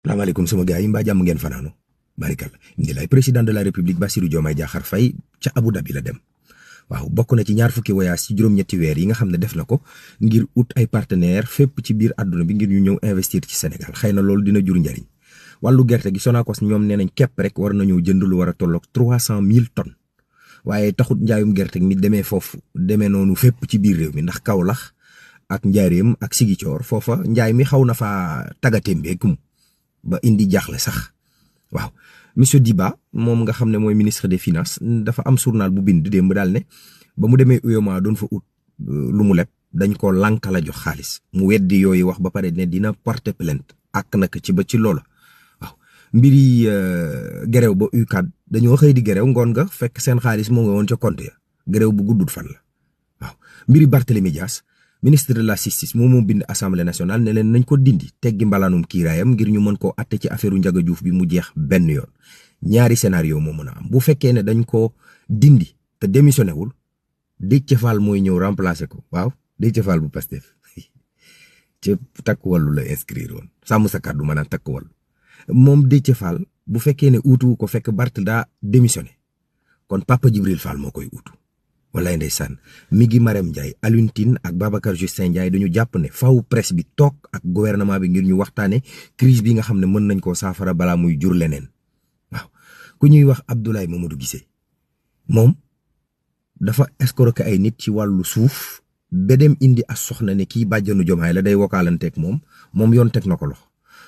salaamaaleykum sama gars yi mbaa jàmm ngeen fanaano barikalla ndi lay président de la république Bassirou Diomaye Diakhar Faye ca Abu Dhabi la dem waaw bokk na ci ñaar fukki voyage ci juróom-ñetti weer yi nga xam ne def na ko ngir ut ay partenaire fépp ci biir àdduna bi ngir ñu ñëw investir ci Sénégal xëy na loolu dina jur njariñ wàllu gerte gi Sonacos ñoom nee nañ képp rek war nañoo jënd lu war a tolloog 300 000 tonnes waaye taxut njaayum gerte mi demee foofu demee noonu fépp ci biir réew mi ndax Kaolack ak Njaaréem ak Sigicoor foofa njaay mi xaw na faa tagatémbeekum ba indi jaaxle sax waaw monsieur Diba moom nga xam ne mooy ministre des finances dafa am journal bu bind démb daal ne ba mu demee UEMOA doon fa ut lu mu leb dañ ko lànkala jox xaalis mu weddi yooyu wax ba pare ne dina porter plainte ak nag ci ba ci loola waaw mbiri gerew ba UCAD dañoo xëy di gerew ngoon nga fekk seen xaalis moo nga woon ca compte ya gerew bu guddut fan la waaw mbiri Barthélémy Dias ministre de la justice moom moo bind assemblée nationale ne leen nañ ko dindi teggi mbalaanum kiiraayam ngir ñu mën koo atte ci affaire Ndiaga Diouf bi mu jeex benn yoon ñaari scénario moo mën a am bu fekkee ne dañ ko dindi te démissionné wul Déthié Fall mooy ñëw remplacer ko waaw Déthié Fall bu Pastef ci takk wàllu la inscrire woon sàmm sa kàddu maanaam takk wàllu moom Déthié Fall bu fekkee ne uutu ko fekk Barth daa démissionné kon Papa Djibril Fall moo koy uutu wallaay ndeysaan mi ngi Marème Ndiaye Alioune Tine ak Babacar Justin Ndiaye dañu jàpp ne faw presse bi toog ak gouvernement bi ngir ñu waxtaane crise bi nga xam ne mën nañ koo saafara balaa muy jur leneen waaw ku ñuy wax Abdoulaye Mamadou Guissé moom dafa escroquer ay nit ci wàllu suuf ba dem indi as soxna ne kii bàjjanu Jomaay la day wokaalanteeg moom yoon teg na ko loxo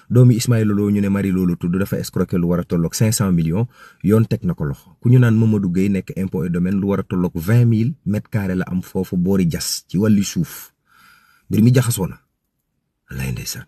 doomi Ismaïla Lo ñu ne Marie loolu tudd dafa escroquer lu war a tolloog 500 millions yoon teg na ko loxo ku ñu naan Mamadou Gueye nekk impôt et domaine lu war a tolloog 20 000 mètres carrés la am foofu boori jas ci wàlli suuf mbir mi jaxasoo na lay ndeysaan